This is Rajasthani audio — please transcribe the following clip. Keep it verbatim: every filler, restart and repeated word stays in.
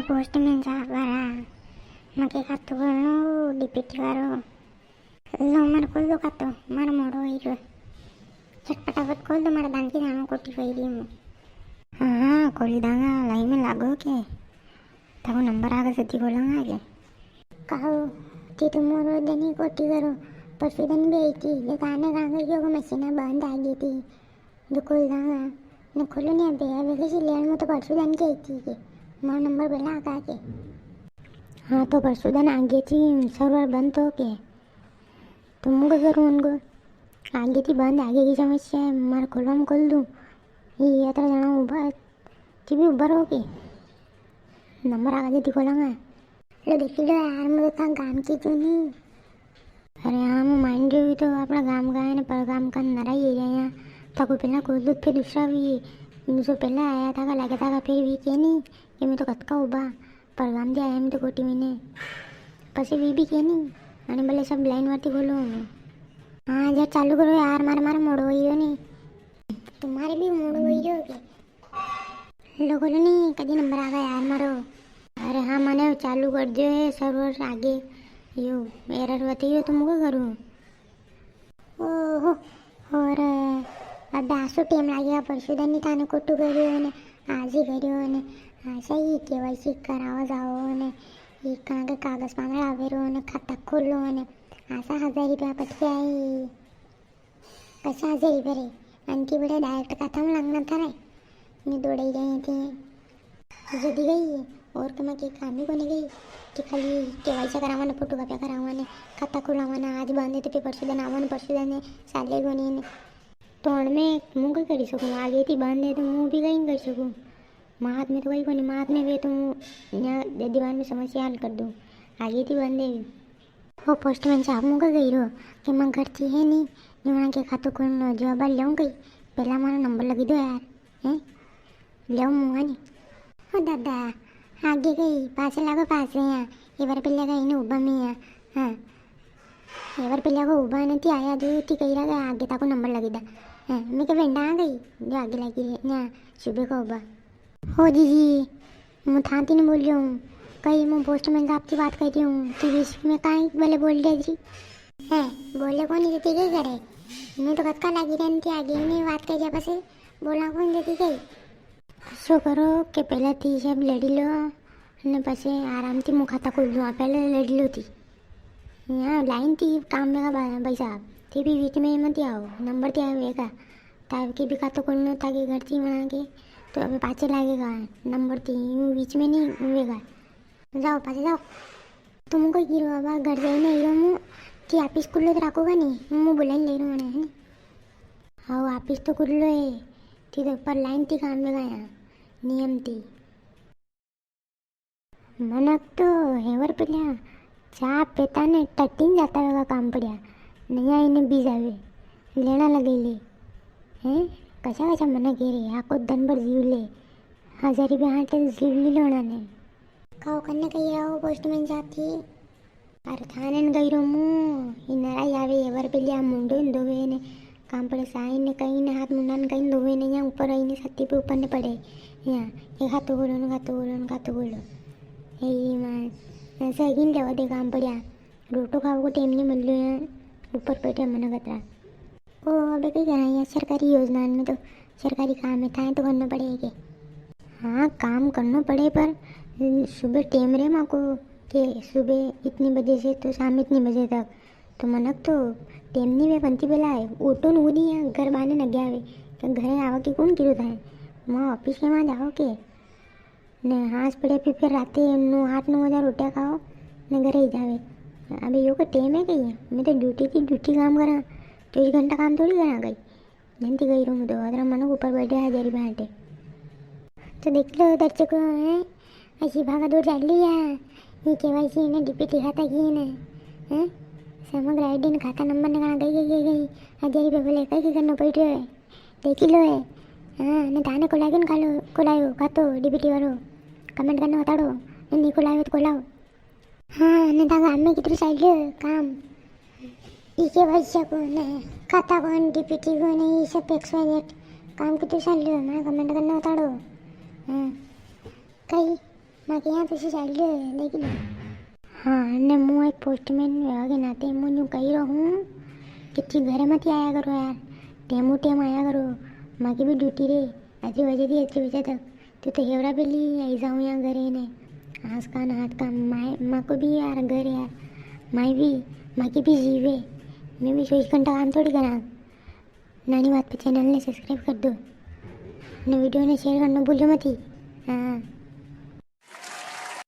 पोस्टमैन साहब वारा, मके खातो खोलनो, डीपीटी वारो। लो, मार खोल दो खातो, मार मोड़ो ही रो। झटपटावट खोल दो, मारा दान की दानो कोटी वई री हूँ। हाँ, हाँ, खोली दांगा, लाइन में लागो के। थाको नंबर आगे जदी खोलांगा आगे। काओ, ती तो मोरो दनी कोटी करो, परसों दन भी आई थी, जो काने कांगे क्यों मशीना बंद आ गई थी। जो खोल दांगा, ने खोलो नी अबे, अबे कैसे लेन में तो परसों दन की आई थी के, मारो नंबर पहला आगा के। हाँ, तो परसों दन आ गई थी, सर्वर बंद तो के। तो मूं कई करूँ उनको? आगे थी बंद, आगे की समस्या है, मारे खोलवा में खोल दूँ। ये यात्रा जाना उबा, थी भी उबा रहो के। नंबर आगे थी खोलांगा। लो देखी लो यार, मूं तो थां गाम की चुनी। अरे हाँ, मूं मान रही हूँ तो अपना गाम का है ना, पर गाम का नरा ही है यहाँ। थाको पहला खोल दूँ, फिर दूसरा भी, जो पहला आया था का लगे था का, फिर भी के नी कि मैं तो कद का उबा। परगाम दे आया, मैं तो कोटी महीने। पसे वी भी के नी, अने भले सब लाइन वार थी खोलो हमें। हाँ, जरा चालू करो यार, मारे, मारे मोड़ो वई रो नी। तुम्हारे भी मोड़ो वई रो के? लो खोलो नी, कदी नंबर आगा यार मारो। अरे हाँ, मने चालू कर दियो है सर्वर आगे। यो एरर बताइयो तो मूं कई करूँ? ओहो, और अबे आसो टेम लागेगा, परसों दन ही थाने कोटू करियो ने, आज ही करियो ने, आशा ही केवाईसी करावा जाओ ने, ये कहाँ के कागज पाना लावे रो ने, खाता खोलो ने, आशा हजार रुपया पटके आई। कसा हजार रुपया रे? आंटी बड़े डायरेक्ट खाता में लगना था रे, नी दौड़ाई गई थी। जदी गई और तो मैं के काम ही कोनी गई कि खाली केवाईसी करावा ने, फोटो कॉपी करावा ने, खाता खुलावा ने, आज बंद है तो फिर परसों दन आवा ने, परसों दन ने साले कोनी ने। तो अणमें मूं कई करी सकूँ, आगे थी बंद है तो मूं भी कई करी सकूँ। मात में तो कई कोनी, मात में वे तो मूं यहाँ दीवान में समस्या हल कर दूँ, आगे थी बंद है। ओ पोस्टमैन साहब, मूं कई कई रो कि मैं घर थी है नी, नी वहाँ के खातो खोलनो, जो अब लेऊँ कई, पहला मारो नंबर लगी दो यार। हैं? लेऊँ मूं नी। ओ दादा, आगे कई, पाछे लागो पाछे यहाँ, ये बार पहले कई ने उबा में यहाँ। हाँ। ये बार पहले को उबा ने थी आया, जो थी कई रहा आगे थाको नंबर लगी दा। हैं, मैं के बेंडा आ गई, जो आगे लगी रही, यहाँ सुबह को उबा। ओ जीजी, मूं थाती नी बोल रही हूँ, कई मूं पोस्टमैन साहब की बात कर रही हूँ, तू बीच में काई भले बोल रही जी? है, बोले कोनी जती के करे? मैं तो कद का लागी रहन थी, आगे ही नी बात कर दिया, पसे बोला कोनी जती के? असो करो के पहला थी सब लड़ी लो, ने पसे आराम थी मूं खाता खोल दूँ, पहले लड़ी लो थी। यहाँ लाइन थी काम में का बा-, भाई साहब, थी भी बीच में मत आओ, नंबर थी आवेगा। ताकि भी खातो खोलनो था कि घर थी बना के, तो अबे पाछे लागेगा नंबर थी, यूं बीच में नी हुएगा। जाओ, पाछे जाओ। तुम कोई गिरो बाबा, घर जाई ने हीरो मूं, थी ऑफिस खुल्लो तो राखोगा नी, मूं बुलाई ले रो है नी। हाँ, ऑफिस तो खुल्लो है, थी तो पर लाइन थी काम में गया, नियम थी। मनक तो हेवर पेल्या चा पेता ने टट्टी ने जाता वेगा काम पड़्या, नया इने बीज आवे, लेना लगे ले। हैं? कसा कसा मनक है रे, आको दन भर जीव ले। हजार रुपया हाटे जीव ली लोना ने। काओ कन्ने कही रहा हो पोस्टमैन साहब थी? अरे थाने न गई रो मूं, ई नरा ही आवे, हेवर पेल्या मुंडो न धोवे ने, काम पड़े साई ने कई ने हाथ मुंडा ने कई धोवे ने, यहाँ ऊपर आई ने छाती पे ऊपर ने पड़े। यहाँ, एक हाथो गोलो ने, हाथो गोलो ने, हाथो गोलो। हे माँ, ऐसे अगिन लेवा दे काम पड़्या। रोटो खावा को टेम नी मिल रह्यो यहाँ, ऊपर पड़े मना कतरा। ओ, अबे कई करा यहाँ सरकारी योजना में तो, सरकारी काम है, थाए तो करना पड़ेगा के? हाँ, काम करना पड़े पर सुबह टेम रे माको के सुबह इतनी बजे से तो शाम इतनी बजे तक। तो मनक तो टेम नी वे, पंती बेला है, ऑटो न उदी है, घर बाने न गया वे, तो घरे आवा की कौन किरो था है? वहाँ ऑफिस के वहाँ जाओ के? ने हांस पड़े फिर, फिर राते नौ, आठ नौ बजे रोटियां खाओ, ने घरे ही जावे। अबे यो को टेम है कई? मैं तो ड्यूटी की ड्यूटी काम करा, चौबीस घंटा काम थोड़ी करा कई। जंती गई रूम तो अदरा मनक ऊपर बैठे हजार रुपया हाटे। तो देख लो दर्शकों, हैं, ऐसी भागा दौड़ चाली है। ये केवाईसी ने, डीपीटी खाता की ने, हैं, समग्र आईडी ने खाता नंबर ने कहाँ गई, गई, गई, गई। हजार रुपया बोले कई, कई करना पड़ रहा है। देखी लो है। हाँ, ने थाने खोलायो के नी खोलायो, खोलायो खातो डीपीटी वारो? कमेंट करने बताड़ो, ने नी खोलायो तो खोलाओ। हाँ, ने था गाम में कितरो चाल रह्यो काम? ई केवाईसी को ने, खाता को ने, डीपीटी को ने, ई सब एक्स वाई जेड काम कितरो चाल रह्यो है, मने कमेंट करने बताड़ो। हाँ, कई माके यहाँ तो चाल रही है, देख लो। हाँ, ने मु एक पोस्टमैन वेवा के नाते मु न्यू कही रहा हूँ कि थी घरे मत आया करो यार, टेमू टेम आया करो। माकी भी ड्यूटी रे, अतरी बजे थी अतरी बजे तक। तो, तो हेवरा बेली आई जाऊँ यहाँ घरे ने। आस कान हाथ का माय, माको भी यार घर यार। माय भी, माकी भी जीवे। मैं भी चौबीस घंटा काम थोड़ी करा। नानी बात पे चैनल ने सब्सक्राइब कर दो। ने वीडियो ने शेयर करना भूलो मती। हाँ।